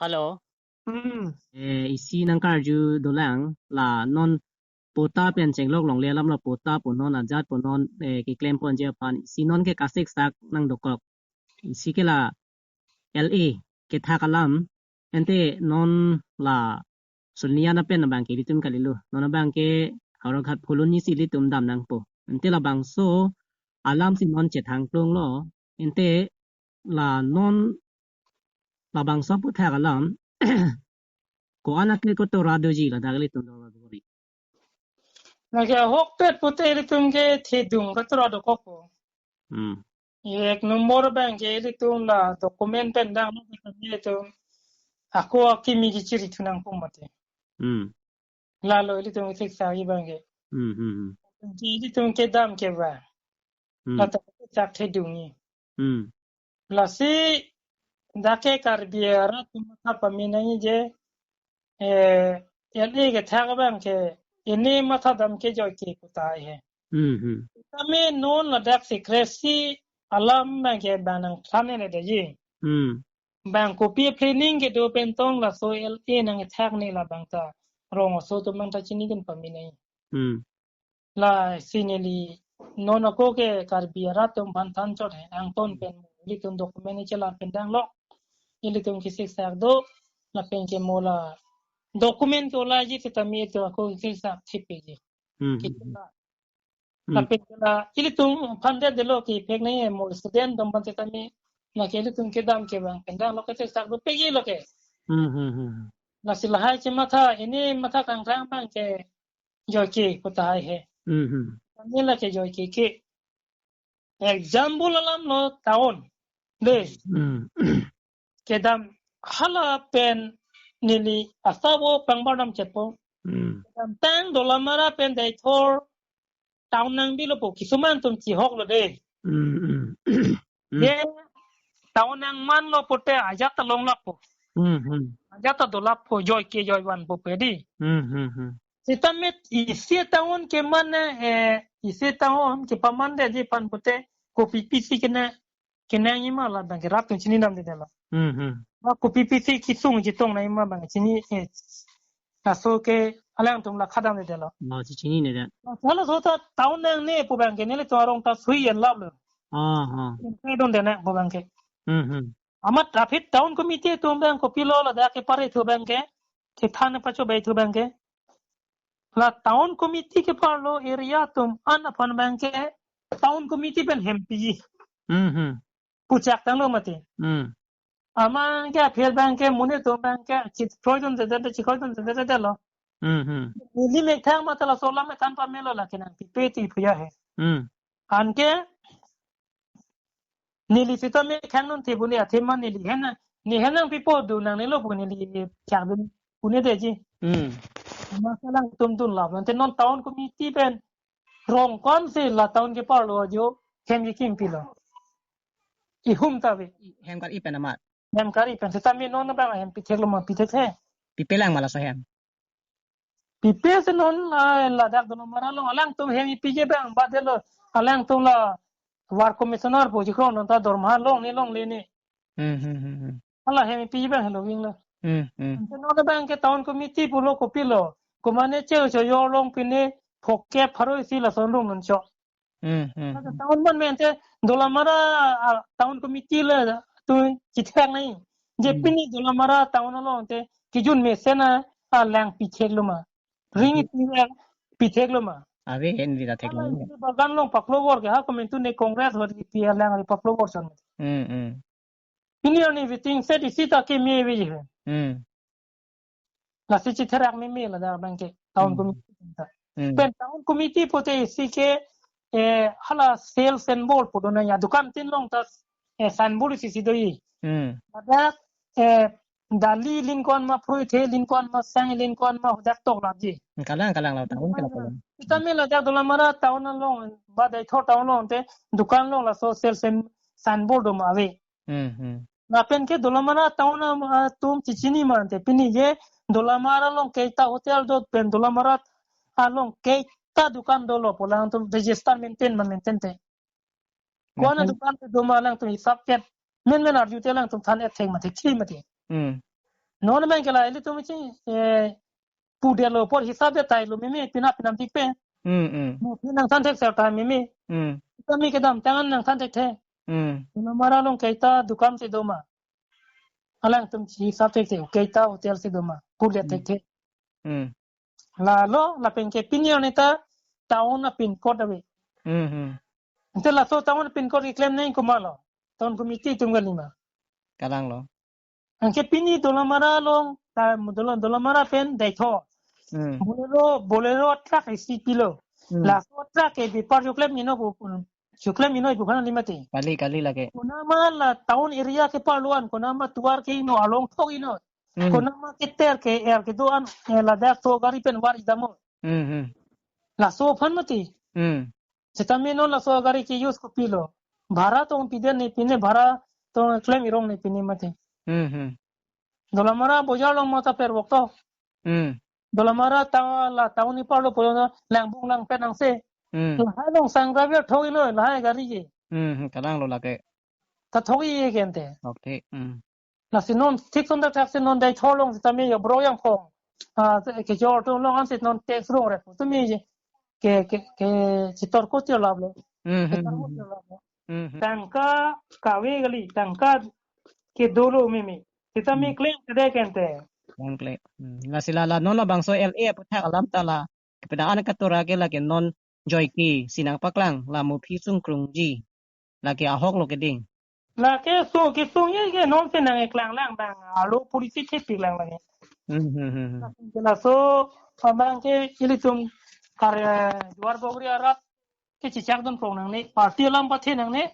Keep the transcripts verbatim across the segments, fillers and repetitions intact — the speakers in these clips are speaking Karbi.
Hello. Hmm. Eh, isi nangkarju dolang la non patta pen chenglok longle alam la patta pu non ajat pu non, eh, keklem ponji aphan isi non ke kasiksak nangdokok. Isi ke la L A kethak alam. Ante non la Sonia na pen abang ke ilitum kalilo. Non abang ke Howraghat Phuloni si ilitum dam nangpo. Ante labangso alam si non chethang plung lo. Ante la non labangso aphuthak alam ko-an akli kotora doji ladak ilitum do bori. Lake ahokpet pute ilitum ke thedung kotora dokokpo. Hmm. Ek number abang ke ilitum la document pen dang ilitum ako akimi kichiri thunang pumate. Hmm. Lalo ilitum siksa abang ke. Hmm, hmm, hmm. Ilitum kedam ke ba. Hmm. Lata siksa thedung ni. Hmm. Lasi dak ke Karbi arat atum matha pame nangji je, eh, L A kethak abang ke, ini matha dam ke joike pu tahai he. Hmm, hmm. Tame non ladak secrecy alam abang ke bang nangthan ne detji. Hmm. Bang kopi planning kedo pen tong laso L A nangthak ne labang ta rong aso atum abang ta chinidun pame nangji. Hmm. Lasi neli non ako ke Karbi arat atum aphan than chot he, angton pen ilitum document chelang pen dang lo. Ilitum kisiksak do, lapen ke mo la document ke ola ji sitame ilitum ako kisiksak thipikji. Hmm. Kita. Hmm. Lapen ke la ilitum aphan det detlo ke phek nangji mo student atum aphan sitame, lake ilitum kedam ke bang pen dang lo ke siksak dopikji lo ke. Hmm, hmm, hmm. Lasi lahai chematha, ini matha kangkrang abang ke joike pu tahai he. Hmm, hmm. Tame lake joike ke. Example alam lo town. De. Hmm. Kedam hala pen neli asabo pangbar dam chetpo. Hmm. Kedamtang Dolamara pen Deithor town nangbilopo, kisuman atum chihok lo de. Hmm, hmm. Hmm. Ye town nangmanlo pute ajat ta longlappo. Hmm, hmm. Ajat ta dolappo, joike joivanpo pe di. Hmm, hmm, hmm. Sitame isi town keman, eh, isi town kepaman detji aphan pute kopi pisi kena, kenangji ma labang ke rat atum chinidam detlo. Hmm, hmm. Ba kopi pisi kisung chetong nangji ma abang chini, eh, laso ke alangtum la khadam detlo. Ma chi chinine det. Lalo so ta town nangne pu abang ke nelitum arong ta sui yen lap lo. Ah, ah. Pen don de nang pu abang ke. Hmm, hmm. Amat aphi town committee atum abang kopilo ladak ke pare thu abang ke, kethan pacho bai thu abang ke. La town committee ke parlo area atum an aphan abang ke town committee pen hempiji. Hmm, hmm. Puchak tanglo mati. Hmm. Amat ke aphi abang ke monit atum abang ke chit proidon de de, chikhoi don de de lo. Hmm, hmm. Neli methang matha laso alam than pamelo lake nangpipe ti puya he. Hmm. Anke neli sitame khang non the bu ne athema neli hena, ne hena pipo du nangnelo bu neli chak dun bu ne detji. Hmm. Masalang tum dun lap nante non town committee pen rong ko-an si la town keparlo ajo hem kekim pilo. Ihum ta ave. Hem kar-i pen amat. Hem kar-i pen sitame non abang hem pitheklo ma pithek he. Pipelang ma laso hem. Pipe si non, ah, ladak Dolamara along alangtum hem ipiji abang ba detlo, alangtum la war commissioner pu chikron non ta dorma longne longle ne. Hmm, hmm, hmm, hmm. Hala hem ipiji abang helo wing lo. Hmm, hmm. Ante non abang ke town committee pulo kopilo. Komane che cho yo long pine phokke pharo isi lason rong non cho. Hmm, hmm, Maka hmm. Town man mente Dolamara, ah, town committee le tu chithek nai. Je Hmm. Pini Dolamara town along te kijun mesen alang pitheklo ma. Ring Hmm. Pi pitheklo ma. Ave hen vira theklo. Ala isi bagan long paklo bor ke ha komentu ne Congress hot pi alang ri paklo bor son. Hmm, hmm. Pini arni meeting set isi ta keme ave je. Hmm. Lasi chitherak meme ladak abang ke town Hmm. Committee ta. Hmm. Pen town committee pute isi ke, eh, hala sales symbol pu do nangji, dukan tin long ta, eh, signboard isi si doji. Hmm. Ladak, eh, dali lin ko-an ma, phrui the lin ko-an ma, sang lin ko-an ma, hadak tok lapji. Kalang, kalang la town ke la kalang. Sitame ladak Dolamara town along, ba Deithor town along te dukan long laso sales sign-, signboard do ma ave. Hmm, hmm. Lapen ke Dolamara town, ah, atum chichini ma ante pini je Dolamara along keita hotel do pen Dolamara along keita dukan dolo pu alangtum register maintain ma maintain te. Ko-an Maintain. Dukan te do ma alangtum hisap ket. Men men arju te alangtum than et thek mati, thek mati. Hmm. Non abang ke la ilitum si, eh, pudetlo apor hisap det tailo mimi, pina pinam tik pen. Hmm, hmm. Mo phi nangthan thek seta mimi. Hmm. Sitame kedamtang an nangthan thekthe. Hmm. Dolamara along keita dukan si doma. Alangtum si hisap thekthe, keita hotel si doma. Pudet Hmm. thekthe. Hmm. Lalo, lapen ke pini arni ta town a pin code ave. Hmm, hmm. Ante laso town a pin code keklem nangji komatlo? Town committee atum kalima. Kalang lo. Anke pini Dolamara along, ta Dola-, Dolamara pen Deithor. Hmm. Bolero, Bolero truck isi pilo. Hmm. Laso truck ke bepar choklem ino pu, choklem ino pu aphan kalima te. Kali, kali lake. Konatma la town area ke parlo an, konatma tovar ke ino along thok ino. Hmm. Konatma keter ke-er kedo an, eh, ladak so gari pen var-i damnon. Hmm, hmm. Laso aphan mati. Hmm. Sitame non laso gari ke-use kopilo? Bhara tong piden ne pine, bhara tong klem irong ne pine mati. Hmm, hmm. Dolamara bojar along mata pervok to. Hmm. Dolamara ta la town ni parlo pulo na langbung langpet nangse. Hmm. Lahai along sang driver thok ino, lahai gari ke. Hmm, hmm, kalang lo lake. Ta thok-i ke ante. Okay. Hmm. Lasi non thik son dak thak si non Deithor along sitame yo bro yang phong. Ah, kejor atum along an si non tax rong rek. Tumi je ke, ke, ke chitor ko tir lap lo. Hmm, hmm, Chitor ko hmm, tir lap lo. Hmm, hmm. Tangka kave kali, tangka ke dolo mimi. Sitame Hmm. klem kede ke ante. Klem, klem. Hmm. Lasi la, la non labangso L A aputhak alam ta la. Kepada an katora ke lake non Joyce si nangpaklang, la mo phi sungkrungji. Lake ahok lo keding. Lake so kesung ye ke non si nangkeklang lang bang. Alo policy thepik lang lake. Hmm, hmm, hmm, hmm. Laso abang ke ilitum kar, eh, Duar Bagori arat ke chichak dun prong nangne. Party alam pathe nangne.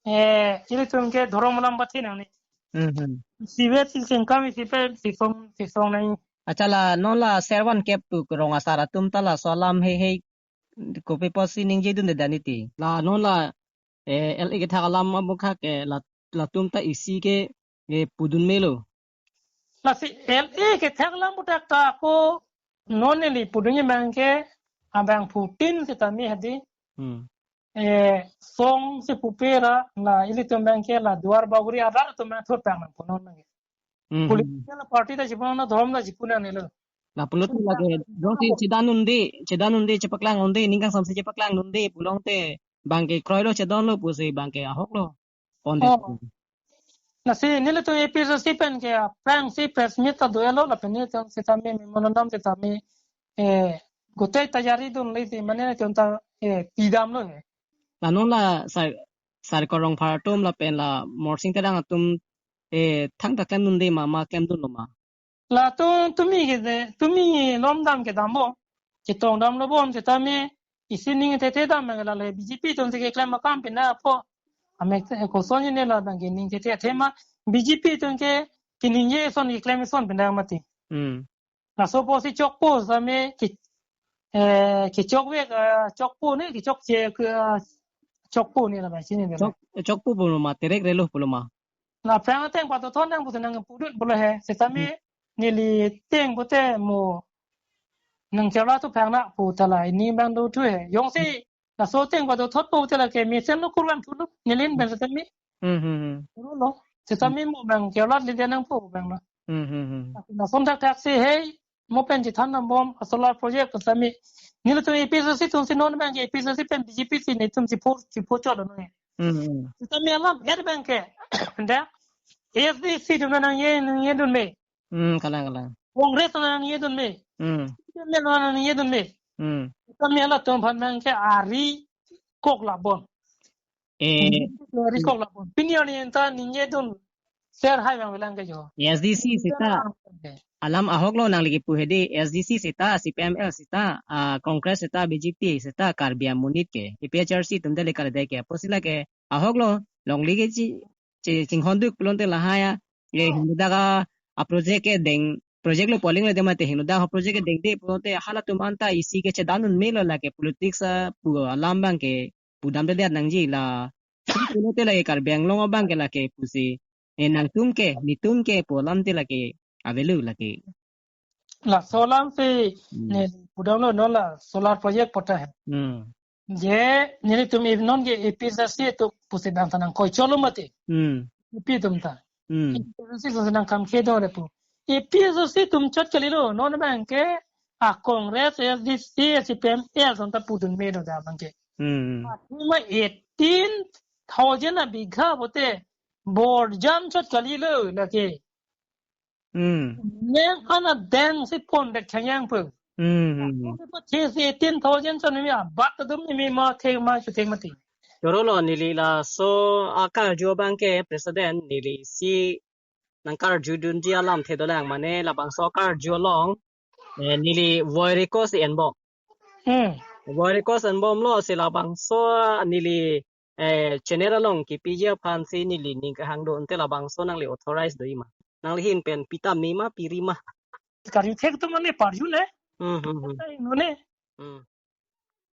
Eh, ilitum ke dhorom alam pathe nangne. Hmm, hmm. Sivet si sengkam isi pe sisong, sisong nang. Achala non la servan kep tu rong asar atum ta laso alam hei hei kopi apotsi ningje dunde dan iti. La non la, eh, L A kethak alam amukhak ke la, latum ta isi ke, eh, pudun melo. Lasi L A kethak alam aputhak ta ako non neli pudun ye abang ke abang phutin sitame hadi. Hmm. Eh, song si pupe ra la ilitum abang ke la Duar Bagori arat atum abang thot abang nangpo non abang ke. Hmm, hmm. Political party ta chipu nang, dhorom ta chipu nangnelo. La pulote lake jongsi chedan unde, chedan unde, chepaklang unde, ning kangsam si chepaklang unde pulote abang ke kroilo, chedonlo pusi abang ke ahok lo. Pondet. Oh. Lasi nelitum A P H L C pen ke aphrangsi press meet ta do-etlo lapen nelitum sitame memorandum sitame, eh, gotei tayari dunle si mane nelitum ta, eh, pidamlo he. La non la sar, sar Korong Phar atum lapen la Morsing Terang atum, eh, thangta klem dunde ma, ma klem dunlo ma? Latum tumi ke de, tumi lom dam ke dampo. Chetong damlo bom sitame isi ning thethe dam abang la le B J P atum si keklem akam pina po. Amek te koson ne la abang ke ning thethe athema B J P atum ke keningje ason keklem ason pina mati. Hmm. Laso apotsi chokpo sitame ke, eh, kechokvek, eh, chokpo ne, kechokche ke, eh, chokpo ne la abang chini ne. Chok, chokpo pulo ma, terek relo pulo ma? La aphrang ateng pado thon nang pusi nangpudun pulo he. Sitame Hmm. neli ateng pute mo nang chela tu phang na pu ta la ini abang do thu he. Jongsi laso ateng pado thot pu te lake mesenlo kurvangthulo. Neli pen sitame. Hmm, hmm, hmm. Lo. Sitame mo abang chela le de nangpo abang na. Hmm, hmm, hmm. Lason thakthak si hei mo pen chethan dambom a solar project pu sitame. Nelitum A P H L C atum si non abang ke A P H L C pen B J P si nelitum si po, si po chot lo ne. Hmm, hmm. Sitame alam er abang ke. Da. A S D C atum nangje, nangjedun me. Hmm, kalang, kalang. Congress nangjedun me. Hmm. C P M nangjedun me. Hmm. Sitame latum aphan abang ke ari kok labon. Eh, Ari kok labon. Pini arni anta ningjedun ser hai abang bilang ke jo. A S D C seta. Alam ahok lo nangli kipu hedi, A S D C seta, C P M L seta, ah, Congress seta, B J P seta, Karbi amonit ke, A P H L C atum dali kardai ke, apotsi lake ahok lo, longle ke chi, chi, chinghon duk pulote lahai a, ye hingno dak a, a project ke deng, project lo pu aling le de mate hingno dak a project ke dengde pulote halatum anta isi ke chedan un melo lake politics a pu alam abang ke pudamdedet nangji la. Pulote lake Karbi Anglong abang ke lake pusi. Eh, nangtum ke, netum ke pu alam te lake avelo lake. Laso alam si Hmm. ne pudamlo non la solar project pu ta he. Hmm. Je nelitum non ke A P H L C atum pusi abang ta nangkoi cholo mati. Hmm. A P atum ta. Hmm. A P H L C atum nangkam khe do le pu. A P S C atum chot kalilo, non abang ke a Congress, A S D C, C P M L atum ta pudun me do da abang ke. Hmm. Atum ma eighteen thousand abigha pote borjam chot kalilo lake. Hmm. Neng ana deng si pon dek changyang pu. Hmm, hmm, hmm. Atum ke pachis eighteen thousand chot ni mi abat atum ni mi ma thek ma chu thek mati. Choro lo neli laso akarju abang ke president neli si nangkarjudunji alamthe dolang mane labangso akarju along, eh, neli voice request enbom. Hmm. Voice request enbomlo si labangso neli, eh, channel along kipiji aphan si neli ning kehang do ante labangso nangli authorize do-i ma. Nangli ahin pen pi tame ma pi ri ma. Karju thek atum mane parju ne. Hmm, hmm, hmm. Nune. Hmm.